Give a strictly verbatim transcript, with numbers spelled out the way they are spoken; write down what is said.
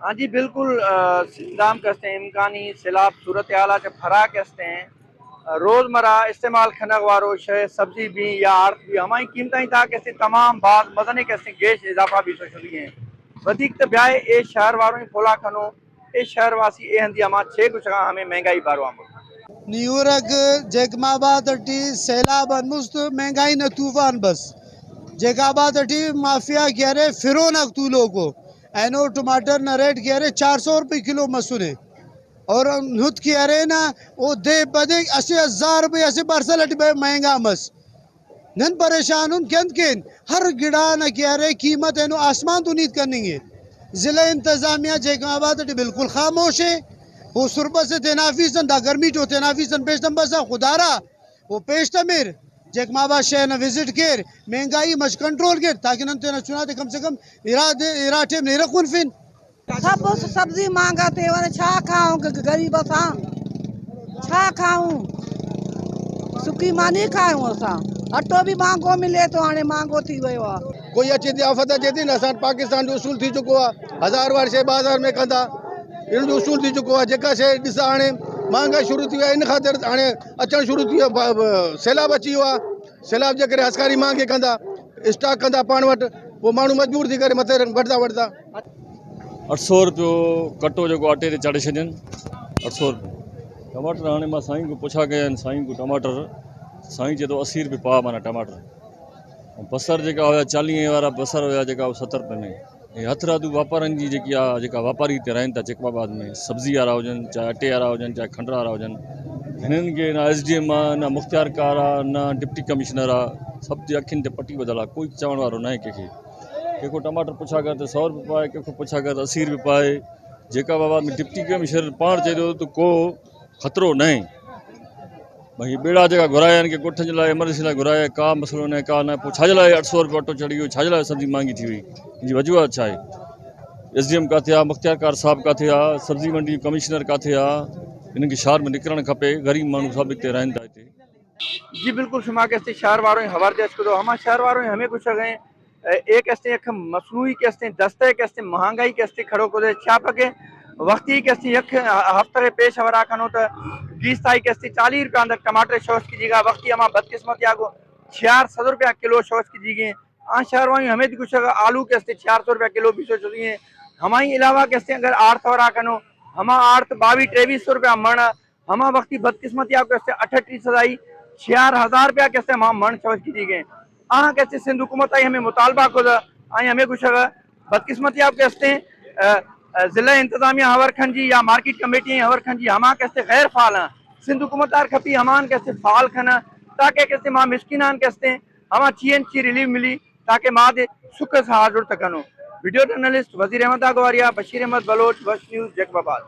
ہاں جی، بالکل، آ، سندھ آن کہ استیں امکانی سیلاب صورتحال آ چہ پھرا کہ استیں، آ، روزمرہ استعمال کنگ وارو شے سبزی بھی یا آڑت بھی ہمائی قیمتاں تا کہ استیں تمام باز مزنے کہ استیں گیش اضافہ بھی سو شدی ہیں۔ ودیک تہ بیائے اے شہر واروں پولا کنو، اے شہر واسی اے ہندی ہما چے گچگاں ہمیں مہنگائی بارو آمو۔ نیورک جیکب آباد اٹی سیلاب آن مست مہنگائی نا طوفان بس۔ جیکب آباد اٹی مافیا کہ ارے فرون آک تولوکو، اینو ٹماٹر نا ریٹ کہ ارے چار سو روپے کلو مسنے، اور ہت کہ ارے نا، او دے بدے اسہ ہزار روپے اسہ پارسل اٹی بے مہنگا مس۔ نن پریشان ان کہ انت کین، ہر گڑا نا کہ ارے قیمت اینو آسمان تو نیت کننگ ء۔ ضلع انتظامیہ جیکب آباد اٹی بالکل خاموش ء۔ او سربس ء تینافیسن، دا گرمی ٹو تینافیسن پیش تمبسا خدارا۔ او پیش تمر، جیکب آباد شہر نا وزٹ کیر، مہنگائی مچ کنٹرول کیر، تاکہ نن تینا چنا تے کم سے کم ارا دے، ارا ٹائم نے ارغ کنفن۔ سب اس سبزی مہنگا تیوہ چا کھاؤں گ-، غریب اساں، چا کھاؤں؟ سکی مانی کھاؤں اساں۔ اٹو بھی مہنگو ملے تو ہانے مہنگو تھی ویو آ۔ کوئی اچے تھی آفت اچے تھی نہ، اساں پاکستان جو اصول تھی چکو آ، ہزار وار شے بازار میں کندا، ان جو اصول تھی چکو آ، جکا شے ڈسا ہانے مہنگا شروع تھی ویا، ان خاطر ہانے اچن شروع تھی ویا، ب-، ب-، سیلاب اچی ہوا۔ سیلاب جے کرے ہسکاری مانگ ء کندا، اسٹاک کندا پانڑ وٹ، او مانڑو مجبور تھی کرے مترن وڑدا وڑدا۔ اٹھ سو روپیو کٹو جیکو آٹے تے چاڑھے چھڈین، اٹھ سو روپیو۔ ٹماٹر ہانے ما سائیں کو پوچھا گئے ہیں، سائیں کو ٹماٹر، سائیں چے تو اسی روپے پا مانا ٹماٹر۔ بصر جیکا ہویا چالیہہ وارا بصر ہویا جیکا او ستر روپے میں۔ اے ہتھ رادو واپارن جی جیکا، جیکا واپاری تے رہن تا جیکب آباد میں، سبزی آرا ہوجن، چاہے اٹے آرا ہوجن، چاہے کھنڈرا آرا ہوجن، ہنن کہ نہ ایس ڈی ایم آ، نہ مختیار کار آ، نہ ڈپٹی کمشنر آ، سب تے اکھن تے پٹی بدلا، کوئی چوݨ وارو نہ ہے کیکھے۔ کیکو ٹماٹر پچھا کر تے سو روپے پائے، کیکو پچھا کر تے اسی روپے پائے۔ جیکب آباد میں ڈپٹی کمشنر پاݨ چے تو کو خطرو نئے۔ بھئی بیڑا جگہ گھرائے ان کے گٹھن جلائے، ایمرجنسی لا گھرائے، کا مسئلو نئے، کا نئے، پوچھا جلائے، اٹھ سو روپے آٹو چڑھی ہوئی، چھا جلائے سبزی مہنگی تھی ہوئی۔ جی وجوہات چھائے؟ ایس ڈی ایم کاتھے آ، مختیار کار صاحب کاتھے آ، سبزی منڈی کمشنر کاتھے آ؟ انہاں کے شہر میں نکرن کھپے، غریب مانو سب تے رہن دائے تے۔ جی بالکل، شما کہ استے شہر واروں ہبر دے اسکدو، ہما شہر واروں ہمیں گوشگ ہیں، اے، اے کہ استے یک مصنوعی کہ استے دستہ کہ استے مہنگائی کہ استے کھڑو کو دے چھاپا کہ وختی کہ استے یک ہفتہ کے پیش ہورا کنو تو گیس تائی کہ استے چالیس روپے اندر ٹماٹر شوش کی جیگا، وختی ہما بدقسمتی آگو چھیار سد روپے کلو شوش کی جیگے۔ آن شہر واروں ہمیں گوشگ آلو کہ استے چھیار سو روپے کلو بھی شوش کی جیگے۔ ہمائی علاوہ کہ استے اگر آڑت ہورا کنو، ہما آڑت باوی تریویس سو روپے مڑ ہما وختی بدقسمتی آ کہ استے اٹھٹی سدائی چھیار ہزار روپیہ کہ استے ہما مݨ چوش کی دیگے۔ آہاں کہ استے سندھ حکومت آئی ہمیں مطالبہ کو دا، آئی ہمیں گوشگ بدقسمتی آ کہ استے، آ، آ، ضلع انتظامیہ ہور کھنجی یا مارکیٹ کمیٹی ہور کھنجی ہما کہ استے غیر فعال ہیں۔ سندھ حکومت آر کھپی ہمان کہ استے فعال کھنا تاکہ کہ استے ما مسکینان کہ استے ہما چی این چی ریلیف ملی تاکہ ما دے سکھ سہا جڑ تکنو۔ ویڈیو جرنلسٹ وزیر احمد آگواریا، بشیر احمد بلوچ، وش نیوز، جیکب آباد۔